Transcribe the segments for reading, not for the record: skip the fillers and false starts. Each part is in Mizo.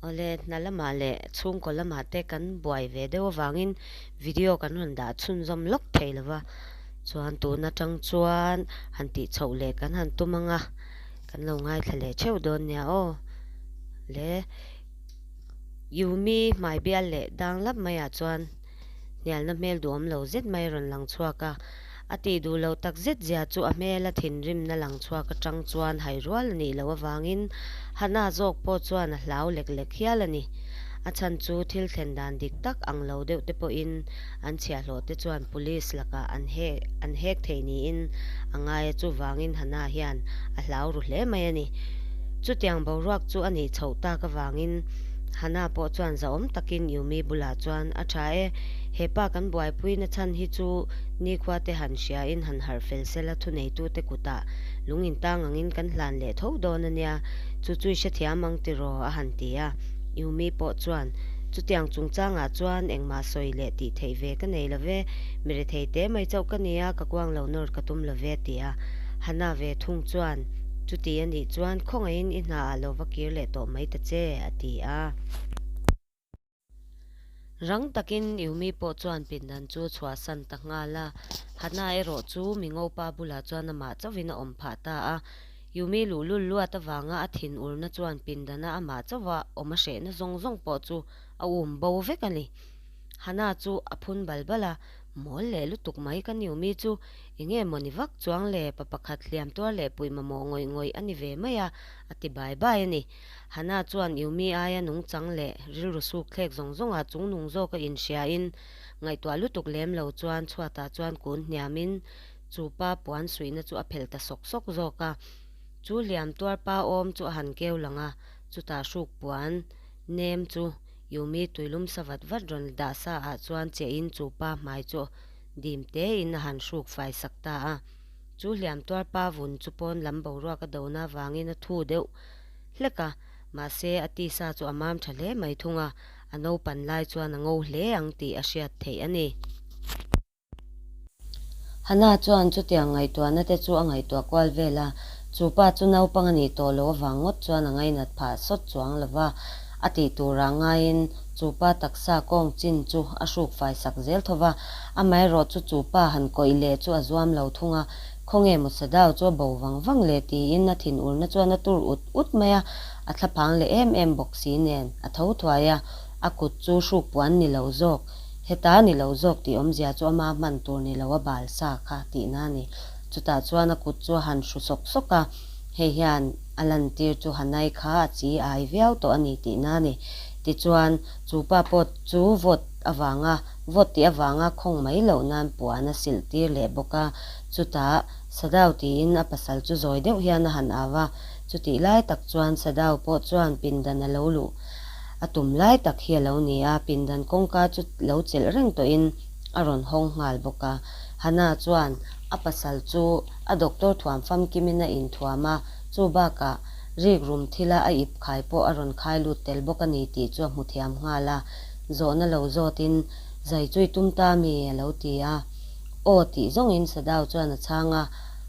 Awle, hna lamah leh chhungkaw lamah te kan buai ve deuh avangin video kan rawn dah chhunzawm lawk thei lo va, chuan tun atang chuan han tih chhoh leh kan han tum ang a, kan lo ngaithla leh theuh dawn nia aw. Le Yumi hmai bial leh dang lap maiah chuan hnialna hmel duhawm lo zet mai a rawn lang chhuak a, a tih duh loh tak zet zia chu a hmela thinrimna lang chhuak atang chuan hai rual a nih loh avangin Hana zawk pawh chuan a hlau lek lek hial a ni. A chhan chu thil thlen dan dik tak ang lo deuh te pawhin an chhiahhlawh te chuan police lakah an hek an hek thei niin a ngai a, chuvangin Hana hian a hlau ru hle mai a ni. Chutiang boruak chu a nih chhoh tak avangin Hana pawh chuan zahawm takin Yumi bulah chuan a tha e, he pa kan buaipui na chhan hi chu nikhua te han hria in han harh fel sela thuneitute kutah lung intang angin kan hlan leh tho dawn a nia, chu chu i hrethiam ang tiraw a han ti a. Yumi pawh chuan chutiang chungchangah chuan engmah sawi leh tih theih ve ka nei lo ve, mi rethei te mai chauh ka nia, ka kuang lo nawr ka tum lo ve a ti a. Hana ve thung chuan chuti a nih chuan khawngaihin i hna ah lo va kir leh tawh mai ta che, a ti a. Rang takin Yumi pawh chuan pindan chu chhuahsan ta nghal a, Hana erawh chu mi ngopa bulah chuan amah chauhin a awm phah ta a. Yumi luhlul luat avanga a thin urna chuan pindana amah chauha awm a hrehna zawng zawng pawh chu a um bo vek a ni. Hana chu a phun bal bal a, Mawl leh lutuk mai ka Yumi chu enge maw ni vak chuang le, pa pakhat hliam tuar leh puih mamawh ngawih ngawih a ni ve mai a, a ti bai bai a ni. Hana chuan Yumi aia nungchang leh rilru suk thlek zawng zawngah chungnung zawk a inhriain ngaihtuah lutuk lem lo chuan chhuatah chuan kun hniamin chu pa puan suihna chu a phelh ta sawk sawk zawk a. Chu hliam tuar pa awm chu a han keu lang a, chutah hruk puan nem chu Yumi tuilum sa vat vat rawn dah sa ah chuan chehin chu pa hmai chu dim tein a han hruk fai sak ta a. Chu hliam tuar pa vun chu pawn lam boruak a dona avangin a thu deuh hlek a, mahse a tisa chu a mam tha hle mai thung a, a naupan lai chuan a ngo hle ang tih a hriat theih a ni. Hana chuan chutiang ngaihtuahna te chu a ngaihtuah kual vel a, chu pa chu naupang a nih tawh loh avang ngawt chuan a ngainat phah sawt chuang lo va, a tih turah ngaiin chu pa taksa kawng chin chu a hruk fai sak zel tho va, amaherawh chu chu pa han kawih leh chu a zuam lo thung a, Khawnge maw Sadao chu a bo vang vang le tiin a thinurna chuan a tur ut ut mai a, a thlaphang leh em em bawk si nen a tho thuai a, a kut chu hruk puan ni lo zawk, heta ni lo zawk tih awmzia chu ama hman tur ni lo a bal sa kha tihna a ni. Chutah chuan a kut chu a han hru sawk sawk a, hei hian a lantir chu Hanai kha a chi ai viau tawh a ni tihna a ni. Tichuan, chu pa pawh chu vawt avanga Vawt tih avanga khawng mai loh nan puan a silh tir leh bawk a, chutah Sadao tiin a pasal chu zawi deuh hian a han au a, chutih lai tak chuan Sadao pawh chuan pindan a lo luh a tum lai tak hi a lo ni a, pindan kawngka chu lo chelh reng tawhin a rawn hawng nghal bawk a. Hana chuan a pasal chu a doctor thuam famkimin a inthuam a, chu bakah rikrum thila a ip khai pawh a rawn khai lut tel bawk a ni tih chu a hmu thiam nghal a. Zawhna lo zawtin, Zai chu i tum ta mi? a lo ti a. Aw tih zawngin Sadao chuan a chhang a.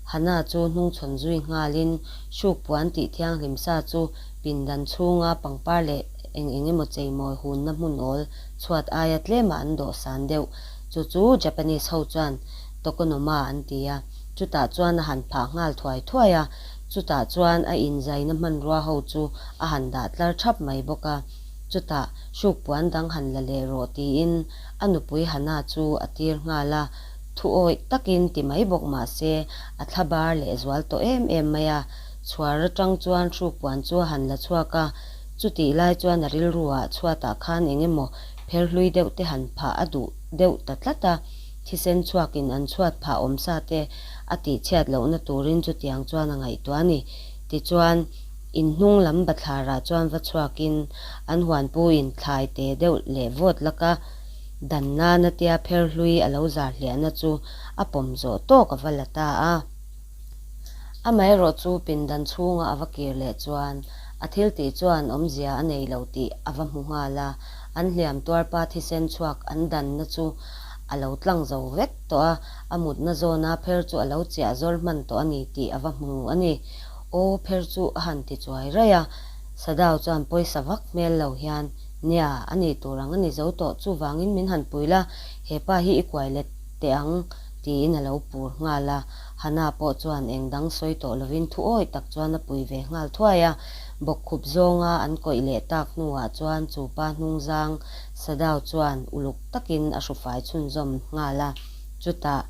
Hana chu hnungchhawn zui nghalin hruk puan tih thianghlim sa chu pindan chhunga pangpar leh eng eng emaw cheimawi hunna hmun awl chhuat aia tlemah an dawh san deuh. Chu chu Japanese ho chuan Tokonoma an ti a. Chutah chuan a han phah nghal thuai thuai a. Chutah chuan a inzaina hmanrua ho chu a han dah tlar thap mai bawk a. Chutah, hruk puan dang han la leh rawh tiin a nupui Hana chu a tir nghal a, thu awih takin ti mai bawk mah se a thla bar leh zual tawh em em mai a. Chhuar atang chuan hruk puan chu a han la chhuak a, chutih lai chuan a rilru ah chhuatah khan eng emaw pher hlui deuh te han phah a duh deuh ta tlat a, thisen chhuakin an chhuat phah awm sa te a tihchhiat lohna turin chutiang chuan a ngaihtuah a ni. Tichuan. In hnung lam bathlarah chuan va chhuakin an huanpuiin thlai te deuh leh vawt laka dan nana tia pher hlui a lo zar hliahna chu a pawm zawh tawk a va la ta a. Amaherawhchu pindan chhunga a va kir leh chuan a thil tih chuan awmzia a nei lo tih a va hmu nghal a, an hliam tuarpa thisen chhuak an danna chu a lo tlang zo vek tawh a, a mutna zawna pher chu a lo chiah zawr hman tawh a ni tih a va hmu a ni. Aw pher chu a han ti chuai raih a. Sadao chuan pawisa vak hmel lo hian, Nia, a nih tur ang a ni zo tawh, chuvangin min han pui la, he pa hi i kuai let teh ang, tiin a lo pur nghal a. Hana pawh chuan eng dang sawi tawh lovin thu awih tak chuan a pui ve nghal thuai a. Bawkkhup zawnga an kawih leh tak hnuah chuan chu pa hnungzang Sadao chuan uluk takin a hrufai chhunzawm nghal a. Chutah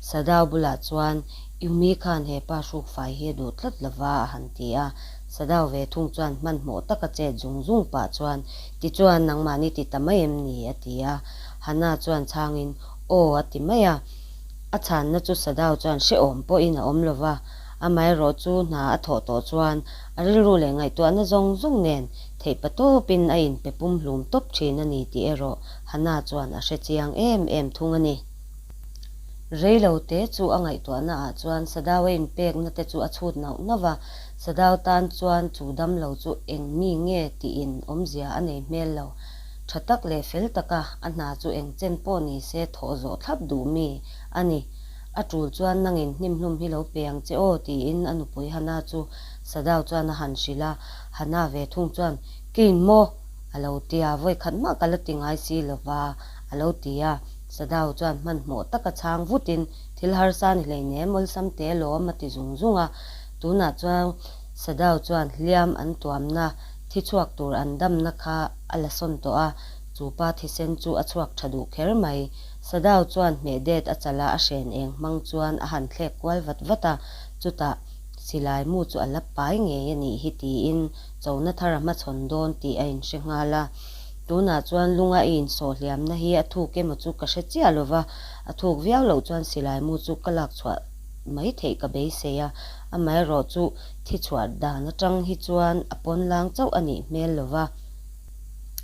Sadao bulah chuan Yumi khan he pa hrukfai hi a duh tlat lova a han ti a. Sadao ve thung chuan hmanhmawh taka chet zung zung pah chuan, Tichuan nangmahni ti ta mai em ni? a ti a. Hana chuan chhangin, Aw a ti mai a. A chhanna chu Sadao chuan hrehawm pawhin a awm lova, amaherawh chu hna a thawh tawh chuan a rilru leh ngaihtuahna zawng zawng nen theihpa tawpin a inpe pumhlum tawp thin a ni tih erawh Hana chuan a hre chiang em em thung a ni. Reilo te chu a ngaihtuahna ah chuan Sadao a inpekna te chu a chhut nauh nauh va, Sadao tan chuan chu damlo chu eng mi nge tiin awmzia a nei hmel lo. Tha tak leh fel taka a hna chu eng chen pawh ni se thawh zawh thlap duh mi a ni. A tul chuan nangin hnimhlum hi lo pe ang che aw tiin a nupui Hana chu Sadao chuan a han hrilh a, Hana ve thung chuan Keiin maw? a lo ti a, vawikhat mah ka la ti ngai si lova a lo ti a. Sadao chuan hmanhmawh taka chhang vutin thil harsa ni hleinem awlsam te alawm a ti zung zung a. Tunah chuan Sadao chuan hliam an tuamna thi chhuak tur an damna kha a la sawn tawh a, chu pa thisen chu a chhuak tha duh kher mai. Sadao chuan hmeh det a chala a hren eng hmang chuan a han thlek kual vat vat a, chutah silai mu chu a la pai ngei a nih hi tiin chona thar a hmachhawn dawn tih a inhre nghal a. Tunah chuan lunga i insawh hliamna hi a thuk emaw chu ka hre chiah lo va, a thuk viau loh chuan silai mu chu ka lak chhuah mai theih ka beisei a, amaherawh chu thi chhuah dan atang hi chuan a pawn lang chauh a nih hmel lo va,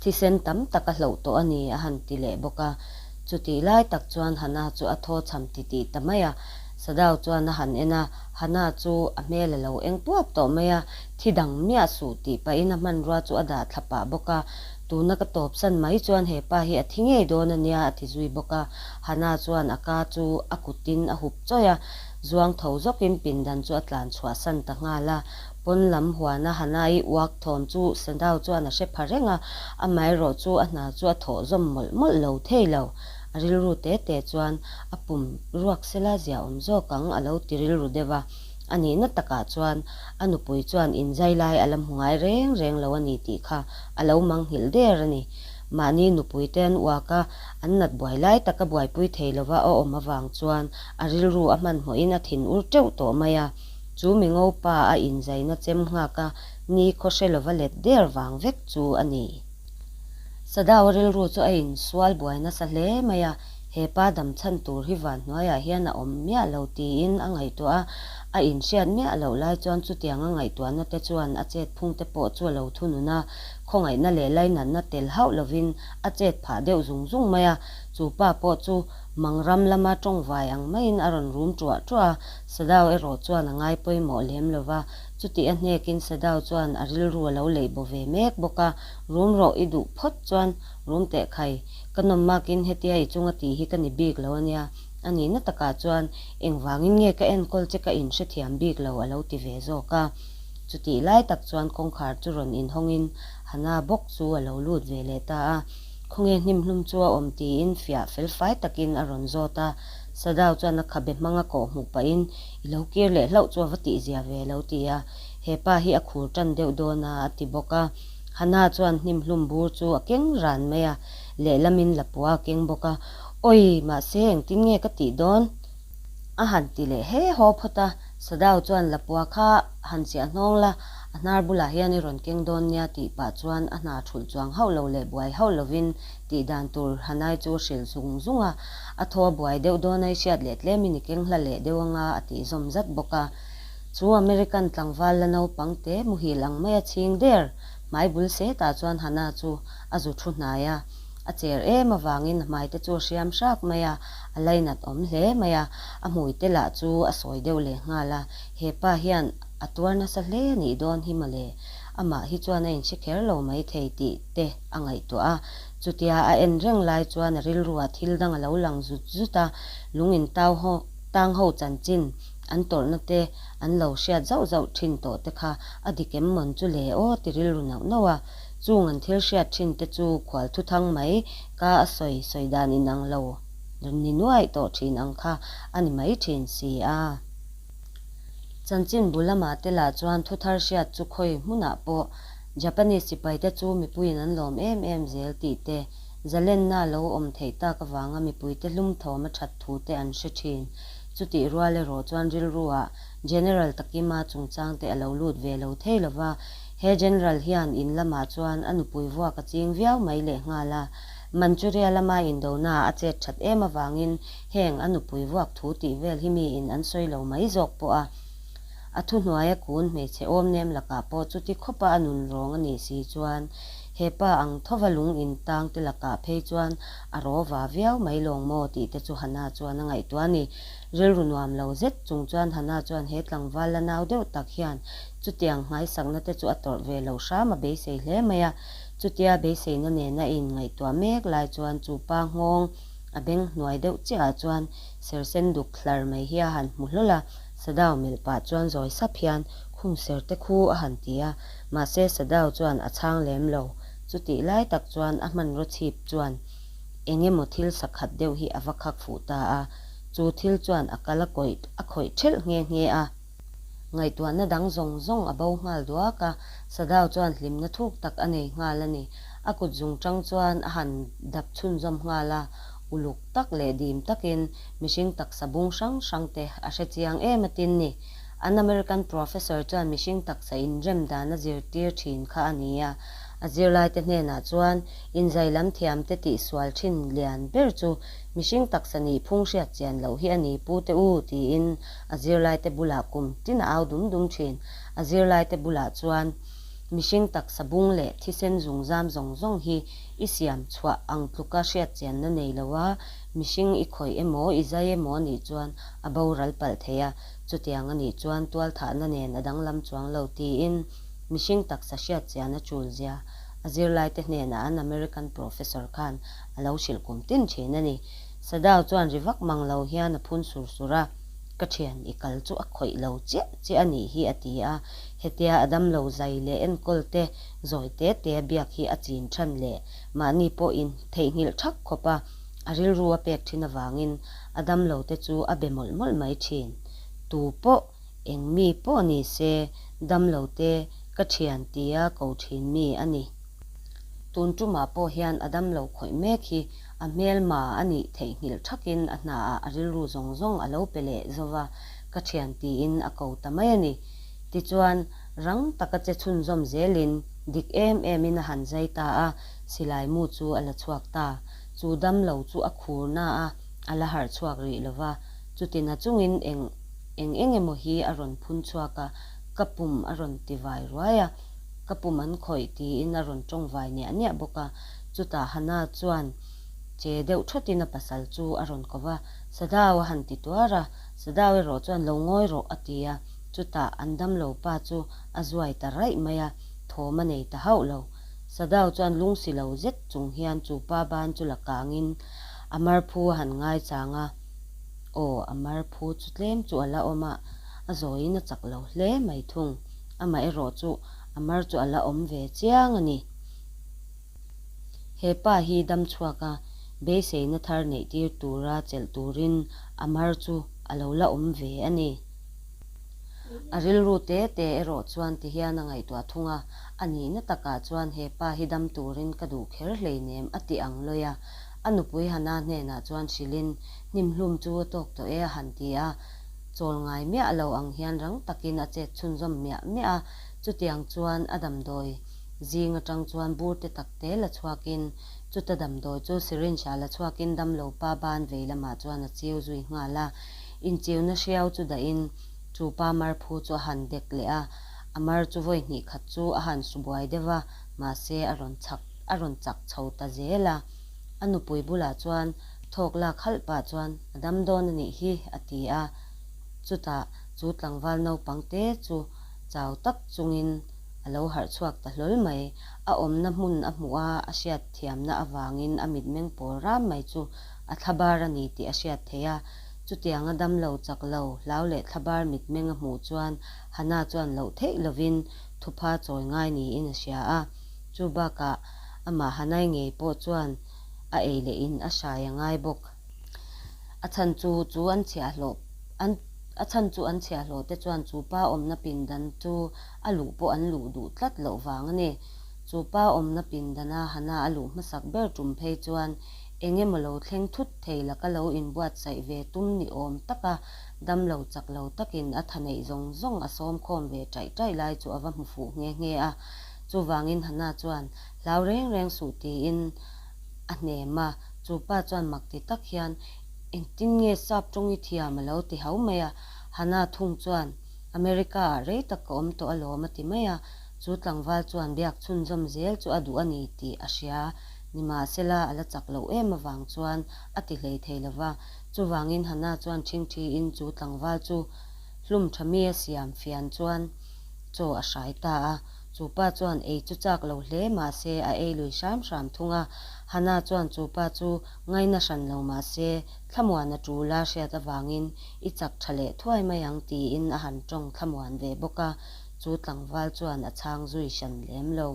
thisen tam tak a hloh tawh a ni a han ti leh bawk a. Chutih lai tak chuan Hana chu a thaw chham titih ta mai a, Sadao chuan a han en a, Hana chu a hmel a lo eng puap tawh mai a, thi dang miah suh tih pahin a hmanrua chu a dah thla pah bawk a, tuna ka tawpsan mai chuan he pa hi a thi ngei dawn a nia a ti zui bawk a, Hana chuan a ka chu a kutin a hup chawih a, zuang tho zawkin pindan chu a tlan chhuahsan ta nghal a, pawn lam huana Hana-i uak thawm chu Sadao chuan a hre pha reng a, amaherawh chu a hna chu a thawh zawm mawlh mawlh lo thei lo. A rilru te te chuan a pum ruak sela zia awm zawk ang a lo ti rilru deuh a. A nihna takah chuan a nupui chuan inzai lai a la hmu ngai reng reng lo a ni tih kha a lo manghilh der a ni. Mahni nupui te an uak a, an nat buai lai taka buaipui thei lova a awm avang chuan a rilru a hmanhmawhin a thin ur teuh tawh mai a. Chu mi ngopa a inzaina chem nghak a ni khaw hre lova let der vang vek chu a ni. Sadao rilru chu a insual buai nasa hle mai a, he pa dam chhan tur hi van hnuaiah hian a awm miah lo tiin a ngaihtuah a, a inhriat miah loh lai chuan chutiang a ngaihtuahna te chuan a chet phung te pawh chu a lo thunun a, khawngaihna leh lainatna tel hauh lovin a chet phah deuh zung zung mai a, chu pa pawh chu mangram lama tawngvai ang maiin a rawn rum ṭuah ṭuah a, Sadao erawh chuan a ngai pawimawh lem lova, chutih a hnekin Sadao chuan a rilru a lo leih baw ve mek bawk a. Rum rawh i duh phawt chuan rum teh khai, ka nawm makin hetia i chunga tih hi ka ni bik lo ania, a nihna takah chuan engvangin nge ka enkawl che ka inhrethiam bik lo a lo ti ve zawk a. Chutih lai tak chuan kawngkhar chu rawn inhawngin Hana bawk chu a lo lut ve leh ta a, khawnge hnimhlum chu a awm tiin fiah felfai takin a rawn zawt a, Sadao chuan a khabe hmanga kawh hmuh pahin i lo kir leh hlauh chu a va tihzia ve a lo ti a, hepa hi a khur tan deuh dawn a a ti bawk a. Hana chuan hnimhlum bur chu a keng ran mai a, lehlamin lapua a keng bawk a, Awi, mahse engtin nge ka tih dawn? A han ti leh he haw phawt a, Sadao chuan lapua kha han chiah hnawng la, a hnar bulah hian i rawn keng dawn nia tih pah chuan a hna thulh chuang hauh lo leh buai hauh lovin tih dan tur Hanai chu a hrilh zung zung a, a thaw a buai deuh dawn a i hriat leh tlemin i keng hla leh deuh anga a tih zawm zat bawk a. Chu American tlangval la naupang te muhil ang maia chhing der hmai bul setah chuan Hana chu a zu thu hnai a, a cher em avangin a hmai te chu a hriam hrak mai a, a lainat awm hle mai a, a hmui te lah chu a sawi deuh leh nghal a, he pa hian a tuar nasa hle a nih dawn hi mawle, amah hi chuan a inhre kher lo mai thei tih te a ngaihtuah a, chutia a en reng lai chuan a rilruah thil dang a lo lang zut zut a, lung in tau ho tang ho chanchin. An tawrhna te an lo hriat zauh zauh thin tawh te kha a dik em mawn chu le aw ti rilru nauh nauh a. Chung an thil hriat thin te chu khual thuthang mai ka a sawi sawi dan inang lo ni nuaih tawh thin ang kha a ni mai thin si a. Chanchin bu lamah te lah chuan thuthar hriat chu khawi hmunah pawh Japanese sipaite chu mipuiin an lawm em em zel tih te, zalenna lo awm theih tak avanga mipuite hlum thawm a that thu te an hre thin. Chutih rual erawh chuan rilruah General Takima chungchang te a lo lut ve lo thei lo va, he General hian in lamah chuan a nupui vuak a ching viau mai lehnghal a. Manchuria lama indonaah a chet that em avangin heng a nupui vuak thu tih vel hi miin an sawi lo mai zawk pawh a. A thuhnuaia kun hmeichhe awm nem lakah pawh chuti khawpa a nun rawng a nih si chuan he pa ang thova lung in tang te lakah phei chuan a rawva viau mai lawng maw tih te chu Hana chuan a ngaihtuah a ni. Rilru nuam lo zet chung chuan Hana chuan he tlangval la nau deuh tak hian chutiang nghaisakna te chu a tawrh ve loh hram a beisei hle mai a. Chutia beiseina nena in ngaihtuah mek lai chuan chu pa nghawng a beng hnuai deuh chiah ah chuan sersen duk hlar mai hi a han hmu hlawl a, Sadao melh pah chuan zawi sap hian khung ser te khu a han ti a, mahse Sadao chuan a chhang lem lo. Chutih lai tak chuan a hmanraw chhip chuan eng emaw thil sakhat deuh hi a va khak fuh ta a, chu thil chuan a kal a kawih a khawih thelh nghe nghe a. Ngaihtuahna dang zawng zawng a bo nghal duak a, Sadao chuan hlimna thuk tak a nei nghal a ni. A kut zung tang chuan a han dap chhunzawm nghal a, uluk tak leh dim takin mihring taksa bung hrang hrang te a hre chiang em a tin ni. An American Professor chuan mihring taksa inrem dan a zirtir thin kha a ni a. A zirlaite hnenah chuan inzai lam thiamte tihsual thin lian ber chu mihring taksa nih phung hriat chian loh hi a ni pu te u tiin a zirlaite bulah kum tin a au dum dum thin. A zirlaite bulah chuan mihring taksa bung leh thisen zungzam zawng zawng hi i siam chhuah ang tluka hriat chianna nei lo a, mihring i khawih emaw i zai emaw a nih chuan a boral palh thei a, chutiang a nih chuan tualthahna nen a danglam chuang lo tiin mihring taksa hriat chian a tul zia a zirlaite hnenah an American Professor khan a lo hrilh kum tin thin a ni. Sadao chuan ri vak mang lo hian a phun sur sur a, Ka thian i kal chu a khawih lo chiah chiah a nih hi a ti a, hetia a damlo zai leh enkawl te zawi te te a biak hi a chin than leh mahni pawhin theihnghilh thak khawp a, a rilru a pek thin avangin a damlo te chu a be mawlh mawlh mai thin. Tu pawh, eng mi pawh ni se, damlo te ka thian tia ko thin mi a ni. Tun tumah pawh hian a damlo khawih mek hi a hmelma a nih theihnghilh thakin a hnaah a rilru zawng zawng a lo pe leh zo va, ka thian tiin a ko ta mai a ni. Tichuan, rang taka che chhunzawm zelin dik em emin a han zai ta a, silai mu chu a la chhuak ta. Chu damlo chu a khur na a, a la harh chhuak rih lo va. Chutina chungin eng eng eng emaw hi a rawn phun chhuak a, ka pum a rawn ti vai ruai a, ka pum an khawih tiin a rawn tawng vai niah niah bawk a. Chutah Hana chuan che deuh thawtin a pasal chu a rawn ko va, Sadao a han ti tuar a, Sadao erawh chuan lo ngawi rawh a ti a. Chutah an damlo pa chu a zuai ta raih mai a, thawm a nei ta hauh lo. Sadao chuan lungsi lo zet chung hian chu pa ban chu la kangin a marphu a han ngaichang a, aw, a marphu chu tlem chu a la awm a, a zawiin a chak lo hle mai thung. Amaherawh chu a mar chu a la awm ve chiang a ni. He pa hi dam chhuak a, beiseina thar neih tir tura chelh turin a mar chu a lo la awm ve a ni. A rilru te te erawh chuan ti hian a ngaihtuah thung a, a nihna takah chuan he pa hi dam turin ka duh kher hleinem a ti ang lawi a. A nupui Hana hnenah chuan hrilhin hnim hlum chu a tawk tawh e a han ti a, chawl ngai miah lo ang hian rang takin a chet chhunzawm miah miah a, chutiang chuan a damdawi zing atang chuan bur te tak te la chhuakin chuta damdawi chu syringe ah la chhuakin damlo pa ban vei lamah chuan a chiu zui nghal a. Inchiuna hriau chu dahin chu pa marphu chu a han dek leh a, a mar chu vawi hnih khat chu a han su buai deuh va, mahse a rawn chak a rawn chak chho ta zel a. A nupui bulah chuan thawk lak halh pah chuan a dam dawn a nih hi a ti a. Chutah chu tlangval naupang te chu chau tak chungin a lo harh chhuak ta hlawl mai. A awmna hmun a hmuh a, a hriat thiamna avangin a mitmeng pawl ram mai chu a thlabar a ni tih a hriat theih a. Chutianga damlo chak lo, hlau leh thlabar mitmeng a hmuh chuan Hana chuan loh theih lovin thupha chawi ngai niin a hria a. Chu bakah amah Hanai ngei pawh chuan a ei leh in a hrai a ngai bawk. A chhan chu chu an chhiahhlawh an a chhan chu an chhiahhlawh te chuan chu pa awmna pindan chu a luh pawh an luh duh tlat loh vang a ni. Chu pa awmna pindana Hana a luh hmasak ber tum phei chuan eng emaw lo thleng thut thei laka lo inbuatsaih ve tum ni awm taka damlo chak lo takin a tha neih zawng zawng a sawm khawm ve ṭaih ṭaih lai chu a va hmu fuh nghe nghe a. Chuvangin Hana chuan hlau reng reng suh tiin a hnem a, chu pa chuan mak ti tak hian engtin nge sap tawng i thiam a lo ti hau mai a. Hana thung chuan America ah rei tak ka awm tawh alawm a ti mai a, chu tlangval chuan biak chhunzawm zel chu a duh a ni tih a hria. Nimahsela a la chak loh em avang chuan a ti hlei thei lo va, chuvangin Hana chuan ṭhingṭhiin chu tlangval chu hlum ṭha mi a siam fian chuan chaw a hrai ta a. Chu pa chuan ei chu chak lo hle mahse a ei lui hram hram thung a. Hana chuan chu pa chu ngaina hran lo mahse thlamuan a ṭul a hriat avangin i chak ṭha leh thuai mai ang tiin a han ṭawng thlamuan ve bawk a, chu tlangval chuan a chhang zui hran lem lo.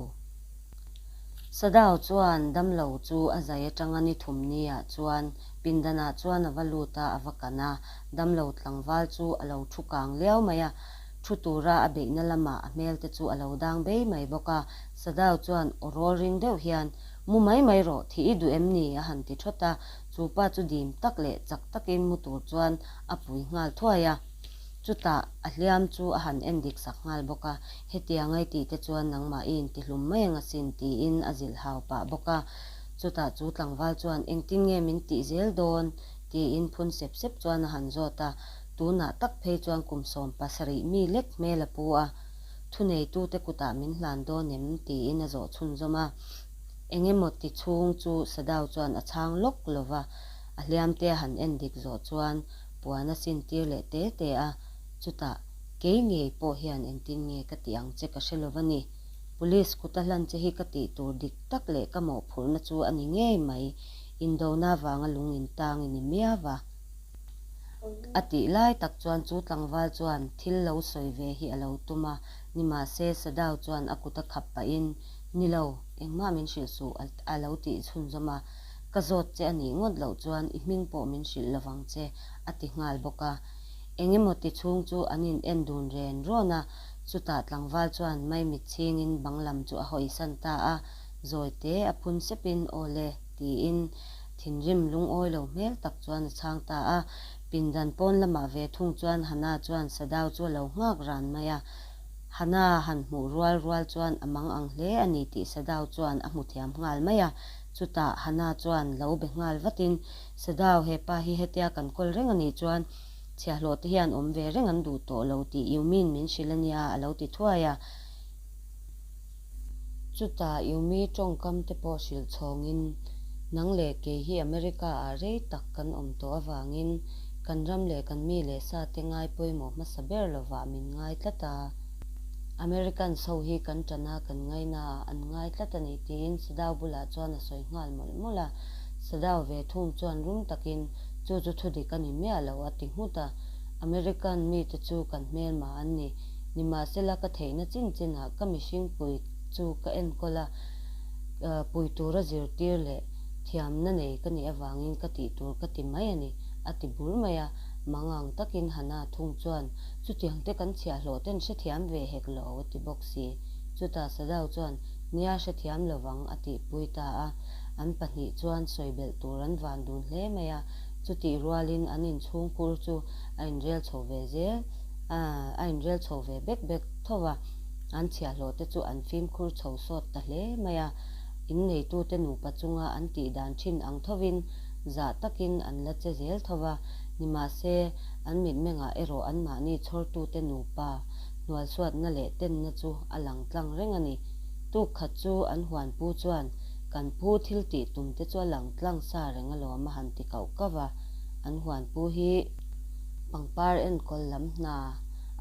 Sadao chuan damlo chu a zai atanga ni thum niah chuan pindanah chuan a va lut a, a va kan a. Damlo tlangval chu a lo thu kang liau mai a, thu tura a beihna lamah a hmel te chu a lo dang bei mai bawk a. Sadao chuan aw rawl ring deuh hian, Mu mai mai rawh, thih i duh em ni? a han ti thawt a. Chu pa chu dim tak leh chak takin mu tur chuan a pui nghal thuai a. Chutah a hliam chu a han en dik sak nghal bawk a, Hetiang ai tih te chuan nangmah i intihlum mai ang asin tiin a zilh hau pah bawk a. Chutah chu tlangval chuan engtin nge min tih zel dawn? tiin phun sep sep chuan a han zawt a. Tunah tak phei chuan kum 17 mi lek hmel a pu a, Thuneitute kutah min hlan dawn em? tiin a zawh chhunzawm a. Eng emaw ti chhung chu Sadao chuan a chhang lawk lo va, a hliamte a han en dik zawh chuan puan a sin tir leh te te a, chutah kei ngei pawh hian engtin nge ka tih ang che ka hre lo va ni. Police kuta hlan che hi ka tih tur dik tak leh ka mawhphurhna chu a ni ngei mai, indona vanga lung in tang i ni miau va. A tih lai tak chuan chu tlangval chuan thil lo sawi ve hi a lo tum a, nimahse Sadao chuan a kut a khap pahin, Ni lo, engmah min hrilh suh a lo tih chhunzawm a. Ka zawt che a nih ngawt loh chuan i hming pawh min hrilh lovang che, a ti nghal bawk a. Eng emaw ti chhung chu an in en dun ren rawn a, chutah tlangval chuan maimit chhingin bang lam chu a hawisan ta a, zawi te a phun sepin aw le tiin thinrim lungawi lo hmel tak chuan a chhang ta a. Pindan pawn lamah ve thung chuan Hana chuan Sadao chu a lo nghak ran mai a. Hana han hmuh rual rual chuan a mang ang hle a ni tih Sadao chuan a hmu thiam nghal mai a. Chutah Hana chuan lo be nghal vatin, Sadao, he pa hi hetia kan kawl reng a nih chuan chhiahhlawh te hian awm ve reng an duh tawh lo tih Yumin min hrilh a nia a lo ti thuai a. Chutah Yumi tawngkam te pawh hrilh chhawngin, Nang leh kei hi America ah rei tak kan awm tawh avangin kan ram leh kan mi leh sa te ngai pawimawh hmasa ber lovah min ngai tlat a. Americans ho hi kan ṭana kan ngaina ah an ngai tlat a ni tiin Sadao bulah chuan a sawi nghal mawlh mawlh a. Sadao ve thung chuan rum takin chu chu thudik a ni miah lo a ti nghut a. American mite chu kan hmelma an ni. Nimahsela ka theihna chin chinah ka mihring pui chu ka enkawl a, pui tura zirtir leh thiamna nei ka nih avangin ka tih tur ka ti mai a ni a ti bur mai a. Mangang takin Hana thung chuan Chutiang te kan chhiahhlawh ten hrethiam ve hek lo a ti bawk si. Chutah Sadao chuan, Nia hrethiam lovang a tihpui ta a. An pahnih chuan sawi belh tur an van dun hle mai a. Chutih rualin an inchhungkhur chu a inrel chho ve zel a, a inrel chho ve bek bek tho va. An chhiahhlawh te chu an fimkhur chho sawt ta hle mai a. Inneitute nupa chunga an tih dan thin ang thovin zah takin an la che zel tho va. Nimahse, an mitmengah erawh anmahni chhawrtute nupa hnualsuatna leh tenna chu a lang tlang reng a ni. Tuk khat chu an huanpu chuan, Kan pu thil tih tum te chu a lang tlang sa reng alawm a han ti kauh kauh va. An huanpu hi pangpar enkawl lam hna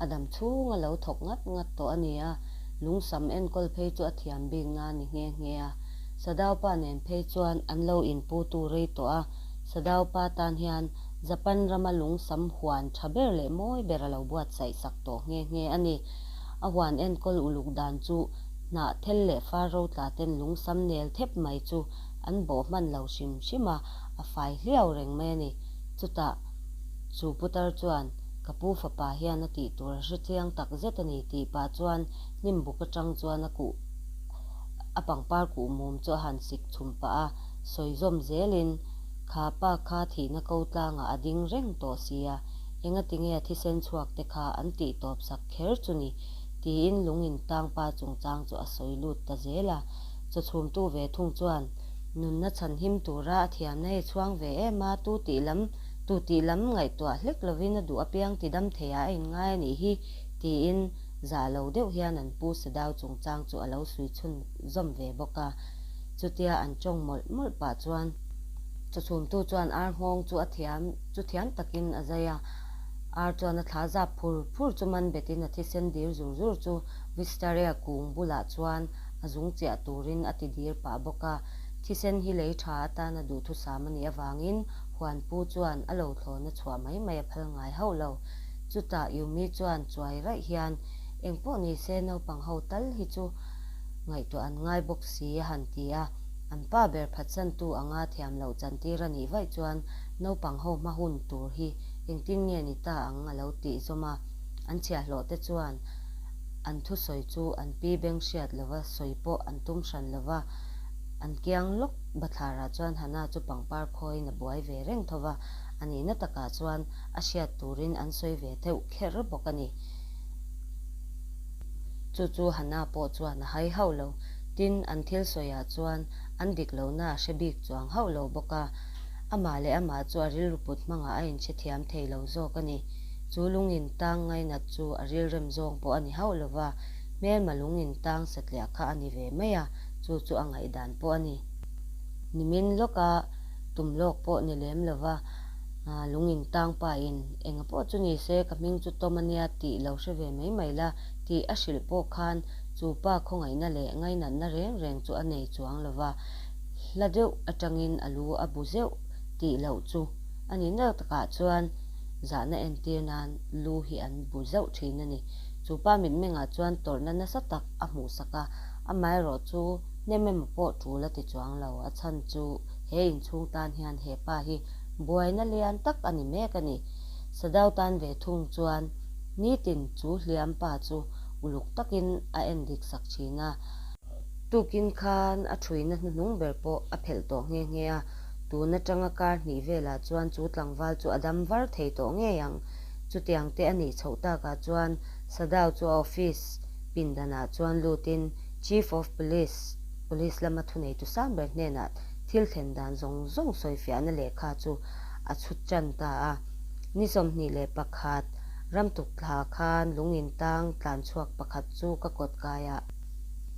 a dam chhung a lo thawk ngat ngat tawh a ni a, lungsam enkawl phei chu a thiam bik na a ni nghe nghe a. Sadaupa nen phei chuan an lo inputu rei tawh a, Sadaupa tan hian. Japan rama lungsam huan tha ber leh mawi ber a lo buatsaih sak tawh nghe nghe a ni. A huan enkawl uluk dan chu hnah thel leh far ro tla ten lungsam nel thep mai chu an bawh hman lo hrim hrim a, a fai hliau reng mai a ni. Chutah chu putar chuan ka pu fapa hian a tih tur a hre chiang tak zet a ni tih pah chuan hnim buk atang chuan a kuh a pangpar kuh mum chu a han sik chhum pah a, sawi zawm zelin kha pa kha thihna ko tlangah a ding reng tawh si a, engati nge a thisen chhuak te kha an tih tawp sak kher chu ni tiin lung in tang pa chungchang chu a sawi lut ta zel a, chawchhumtu ve thung chuan nunna chhan him tura a thiamna hi chhuang ve em a, tu tih lam tu tih lam ngaihtuah hlek lovin a duh apiang ti dam theiah a inngai a nih hi tiin zah lo deuh hian an pu Sadau chungchang chu a lo sui chhun zawm ve bawk a. Chutia an tawng mawlh mawlh pah chuan chawchhumtu chuan ar nghawng chu a thiam chu thiam takin a zai a. Ar chuan a thla zap phur phur chu man betin a thisen dir zur zur chu Wisteria kung bulah chuan a zung chiah turin a ti dir pah bawk a. Thisen hi lei tha atana duhthusam a nih avangin Huanpu chuan a lo thlawna chhuah mai mai a phal ngai hauh lo. Chutah Yumi chuan chuai raih hian engpawh ni se naupang ho tal hi chu ngaihtuah an ngai bawk si a han ti a. An pa ber phatsantu anga thiam loh chantir a nih vaih chuan naupang ho hma hun tur hi engtin nge ni ta ang a lo tih zawm a. An chhiahhlawh te chuan an thusawi chu an pi beng hriat lova sawi pawh an tum hran lova an kiang lawk bathlarah chuan Hana chu pangpar khawiin a buai ve reng tho va, a nihna takah chuan a hriat turin an sawi ve theuh kher bawk a ni. Chu chu Hana pawh chuan a hai hauh lo. Tin, an thil sawiah chuan an dik lohna a hre bik chuang hauh lo bawk a. Amah leh amah chu a rilru put hmangah a inhrethiam thei lo zawk a ni. Chu lungin tang ngainat chu a rilrem zawng pawh a ni hauh lo va, hmelma lungin tang satliah kha a ni ve mai a, chu chu a ngaihdan pawh a ni. Nimin lawka tum lawk pawh ni lem lo va, lungin tang pain enga pawh chu ni se ka hming chu Tom a nia tih lo hre ve mai mai la tih a hrilh pawh khan chu pa khawngaihna leh ngainatna reng reng chu a nei chuang lo va, hla deuh atangin a lu a bu zeuh tih loh chu a ni na takah chuan zahna entir nan lu hi an bu zauh thin a ni. Chu pa mitmengah chuan tawrhna nasa tak a hmuhsak a, amaherawh chu hnem emaw pawh tul a ti chuang lo. A chhan chu he inchhung tan hian he pa hi buaina lian tak a ni mek a ni. Sadau tan ve thung chuan nitin chu hliam pa chu uluk takin a en dik sak thin a. Tukin khan a thuina hnuhnung ber pawh a phelh tawh nghe nghe a, tun atanga kar hnih velah chuan chu tlangval chu a dam var thei tawh ngei ang. Chutiang te a nih chhoh takah chuan Sadau chu a office pindanah chuan lutin Chief of Police, Police lama thuneitu sang ber hnenah thil thlen dan zawng zawng sawifiahna lehkha chu a chhut tan ta a. Ni 21 ramtuk thla khan lungin tang tlan chhuak pakhat chu ka kawt kaiah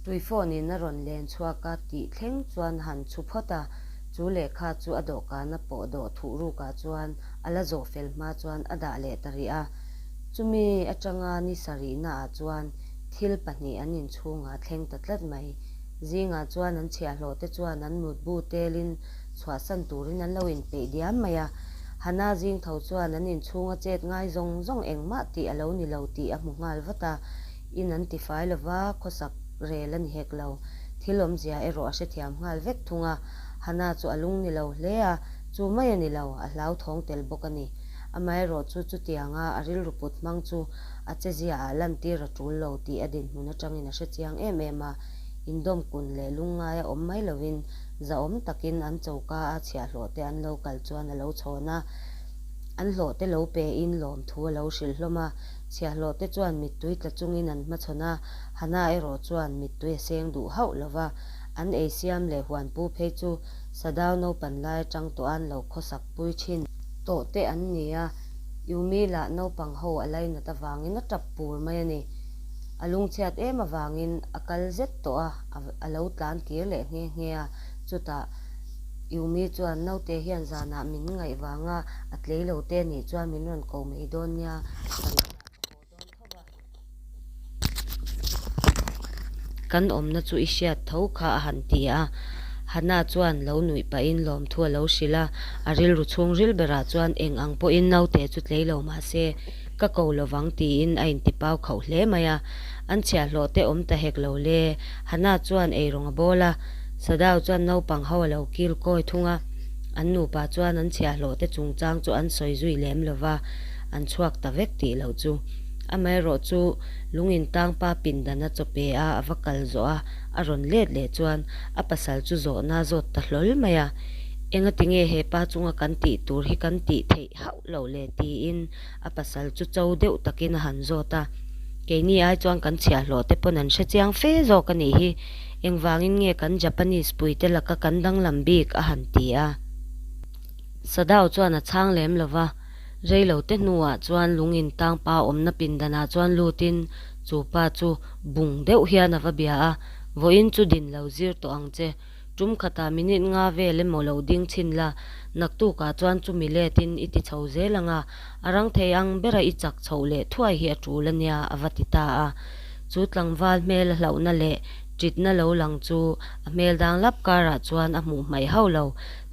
tui phone in a rawn len chhuak a tih thleng chuan han chhu phawt a, chu lehkha chu a dawhkana pawh dawh thuh rukah chuan a la zawh fel hma chuan a dah leh ta rih a. Chumi atanga ni sarihna ah chuan thil pahnih an inchhungah thleng ta tlat mai. Zingah chuan an chhiahhlawh te chuan an mutbu telin chhuahsan turin an lo inpeih diam mai a. Hana zing tho chuan an inchhunga chet ngai zawng zawng engmah tih a lo ni lo tih a hmu nghal vat a. In an tifai lova, khawsak rel a ni hek lo. Thil awmzia erawh a hrethiam nghal vek thung a. Hana chu a lung ni lo hle a, chu mai a ni lo, a hlauthawng tel bawk a ni. Amaherawh chu chutianga a rilru put hmang chu a cheziaah lantir a tul lo tih a dinhmun atangin a hrechiang em em a. Indawm kun leh lungngaia awm mai lovin zahawm takin an choka a chhiahhlawh te an lo kal chuan a lo chhawn a, an hlawh te lo pein lawmthu a lo hrilh hlawm a. Chhiahhlawh te chuan mittui tla chungin an hmachhawn a, Hana erawh chuan mittui a seng duh hauh lo va, an ei siam leh huanpu phei chu Sadau naupan lai atang tawh an lo khawsak pui thin. Tawh te an ni a, Yumi lah naupang ho a lainat avangin a tap pur mai a ni. A lungchhiat em avangin a kal zet tawh a, a lo tlan kir leh nghe nghe a, chutah Yumi chuan naute hian zanah min ngaih vanga a tlei lo te nih chuan min rawn ko mai dawn nia, sarih ah ka haw dawn tho va. Kan awmna chu i hriat tho kha a han ti a. Hannah chuan lo nuih pahin lawmthu a lo hrilh a, a rilru chhungril berah chuan eng ang pawhin naute chu tlei lo mah se ka ko lovang tiin a intipau khauh hle mai a. An chhiahhlawh te awm ta hek lo le. Hannah chuan eirawng a bawl a, Sadao chuan naupang ho a lo kil kawi thung a. An nupa chuan an chhiahhlawh te chungchang chu an sawi zui lem lo va, an chhuak ta vek tih loh chu. Amaherawh chu lungin tangpa pindan a chaw pe a, a va kal zawh a, a rawn let leh chuan a pasal chu zawhna zawt ta hlawl mai a, Engati nge he pa chunga kan tih tur hi kan tih theih hauh loh le? tiin a pasal chu cho deuh takin a han zawt a. Keini ai chuan kan chhiahhlawh te pawn an hre chiang fe zawk a nih hi, engvangin nge kan Japanese puite laka kan danglam bik? a han ti a. Sadao chuan a chhang lem lo va, reilo te hnuah chuan lungin tangpa awmna pindanah chuan lutin chu pa chu bung deuh hian a va bia a, Vawiin chu din lo zir tawh ang che, tum khatah minute nga vel emaw lo ding chhin la, naktukah chuan chumi letin i ti chho zel ang a, a rang thei ang bera i chak chhoh leh thuai hi a tul a nia, a va ti ta a. Chu tlangval hmel a hlauhna leh ṭitna lo lang chu a hmel dang lap karah chuan a hmuh hmaih hauh lo.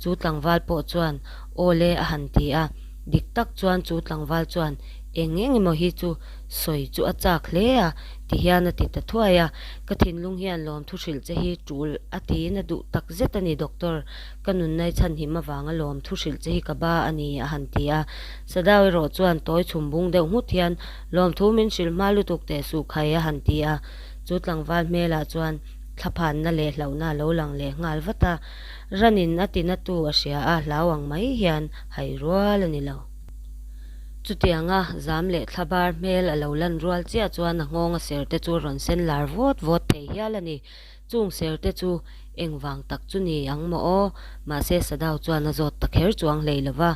Chu tlangval pawh chuan, Aw le a han ti a, dik tak chuan chu tlangval chuan eng eng emaw hi chu sawi chu a chak hle a ti hian a ti ta thuai a, ka thinlung hian lawmthu hrilh che hi tul a tiin a duh tak zet a ni doctor, ka nunnai chhanhim avanga lawmthu hrilh che hi ka ba a ni a han ti a, Sadao erawh chuan tawi chhum bung deuh nghut hian lawmthu min hrilh hma lutuk teh suh khai a han ti a, chu tlangval hmelah chuan thlaphanna leh hlauhna a lo lang leh nghal vat a. Ranin a tinatu a hria a, hlau ang mai hian hai rual a ni lo. Chutianga zam leh thlabar hmel a lo lan rual chiah chuan a nghawnga serte chu rawn sen lar vawt vawt thei hial a ni. Chung serte chu engvang tak chu ni ang maw aw? Mahse Sadao chuan a zawt ta kher chuang hlei lo va.